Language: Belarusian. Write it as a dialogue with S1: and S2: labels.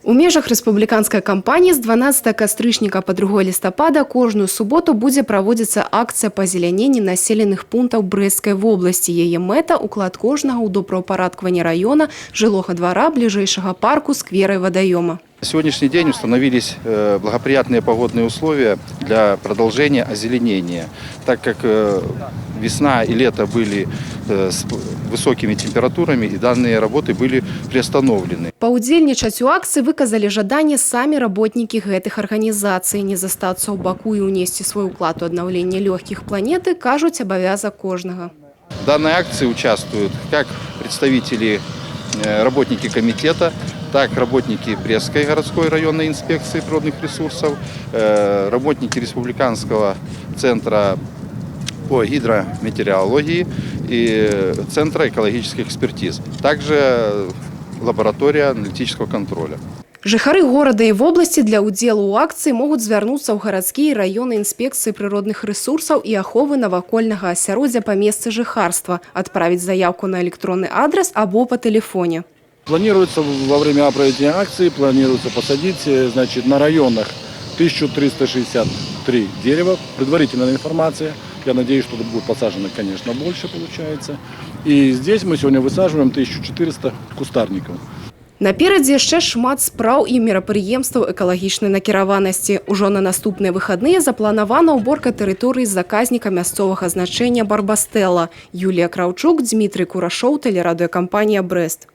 S1: У межах рэспубліканскай кампаніі з 12 кастрычніка па 2 лістапада кожную суботу будзе праводзіцца акцыя па азеляненні населеных пунктаў Брэсцкай вобласці. Яе мэта — уклад кожнага ў добраўпарадкаванне раёна, жылога двара, бліжэйшага парку, сквера і вадаёма.
S2: На сегодняшний день установились благоприятные погодные условия для продолжения озеленения, так как весна и лето были с высокими температурами, и данные работы были приостановлены.
S1: Паўдзельнічаць у акцыі выказалі жаданне самі работнікі гэтых арганізацый. Не застацца ў баку і ўнесці свой уклад у аднаўленне лёгкіх планеты, кажуць, абавязак кожнага.
S2: В данной акции участвуют как представители, работники комитета, так работники Брестской городской районной инспекции природных ресурсов, работники Республиканского центра по гидрометеорологии и Центра экологических экспертиз, также лаборатория аналитического контроля.
S1: Жыхары горада і вобласці для ўдзелу ў акцыі могуць звярнуцца ў гарадскія і раённыя інспекцыі прыродных рэсурсаў і аховы навакольнага асяроддзя па месцы жыхарства, адправіць заяўку на электронны адрас або па тэлефоне.
S3: Планируется во время проведения акции, планируется посадить, значит, на районах 1363 дерева. Предварительная информация. Я надеюсь, что будет посажено, конечно, больше получается. И здесь мы сегодня высаживаем 1400 кустарников.
S1: Наперадзе яшчэ шмат спраў і мерапрыемстваў экалагічнай накіраванасці. Ужо на наступныя выхадныя запланавана ўборка тэрыторыі заказніка мясцовага значэння Барбастэла. Юлія Краўчук, Дзмітрый Курашоў, тэлерадыёкампанія «Брэст».